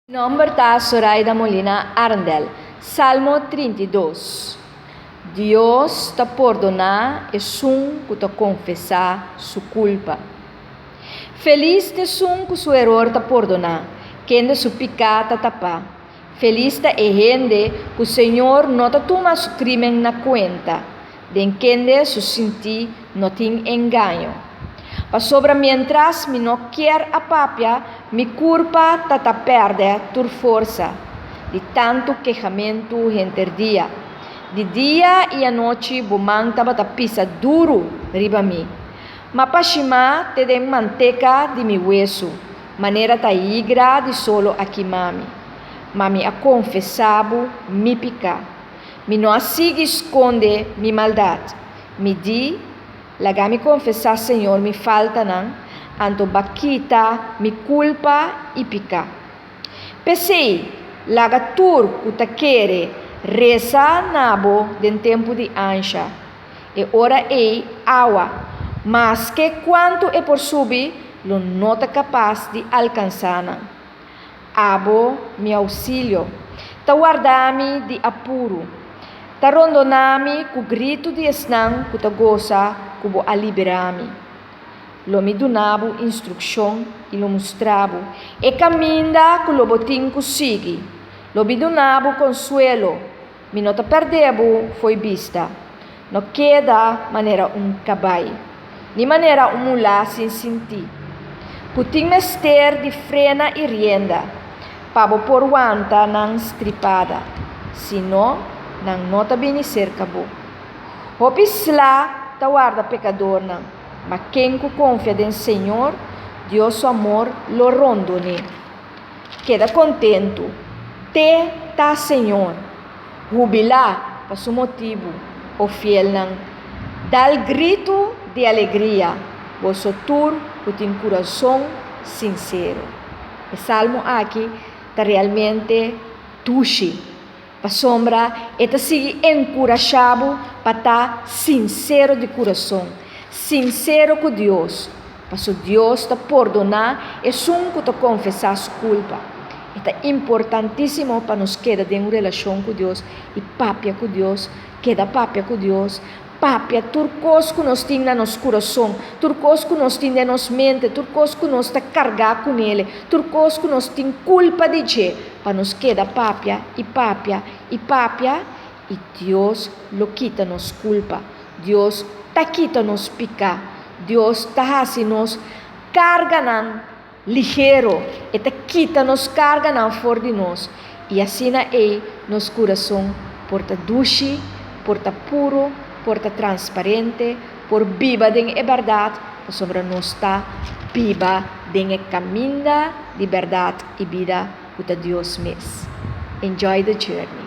Mi nomber ta Soraida Molina Arendel. Salmo 32. Dios ta pordoná esun ku ta konfesá su kulpa. Felis ta esun ku su eror ta pordoná, kende su piká ta tapá. Felis ta e hende ku Señor no ta tuma su krímen na kuenta, den kende su sintí no tin engaño. Pasobra miéntras mi no kier a papia, mi kurpa ta ta pèrdè tur forsa, di tantu kehamentu henter dia. Di dia i anochi bo man tabata pisa duru riba mi. M'a pashimá te den manteka di mi wesu, manera ta higra di solo a kima mi. Ma mi a konfesá bo mi piká. Mi no a sigui skonde mi maldat. Mi di, Laga mi konfesá Señor mi faltanan, anto B'a kita mi kulpa i piká. P'esei, laga tur ku ta kere resa na Bo den tempu di ansha. E ora ei awa, maske kuantu e por subi, lo no ta kapas di alkansá nan. Abo, mi ousilio, ta warda mi di apuru, ta rondoná mi ku gritu di esnan ku ta gosa ku bo a liberá mi. Lo mi duna bo instrukshon i lo mustra bo e kaminda ku lo bo tin ku sigui. Lo mi duna bo konsuelo, mi no ta pèrdè bo fo'i bista. No keda manera un kabai, ni manera un mulá sin sintí, ku tin mester di frena i rienda pa bo por wanta nan stripada, si no, nan no ta bini serka bo. Hopi sla ta warda pekadornan, ma ken ku konfia den Señor, Dios su amor lo rondon'é. Keda kontentu, te ta Señor. Hubilá pa su motibu, o fielnan. Dal gritu di alegria, boso tur ku tin kurason sinsero. E salmo aki ta realmente dushi, pasobra e ta sigui enkurashá bo pa ta sinsero di kurason, sinsero ku Dios, Paso Dios ta pordoná esun ku ta konfesá su kulpa. E ta importantísimo pa nos keda den un relashon ku Dios i papia ku Dios, keda papia ku Dios, papia tur kos ku nos tin na nos kurason, tur kos ku nos tin den nos mente, tur kos ku nos ta kargá kunele, tur kos ku nos tin kulpa di dje, pa nos keda papia i papia i papia i Dios lo kita nos kulpa. Dios ta kita nos piká. Dios ta hasi nos karganan ligero, e ta kita nos karganan for di nos, i asina ei nos kurason por ta dushi, por ta puru, por ta transparente, por biba den e bèrdat, pasobra nos ta biba den e kaminda di bèrdat i bida ku ta Dios mes. Enjoy the journey!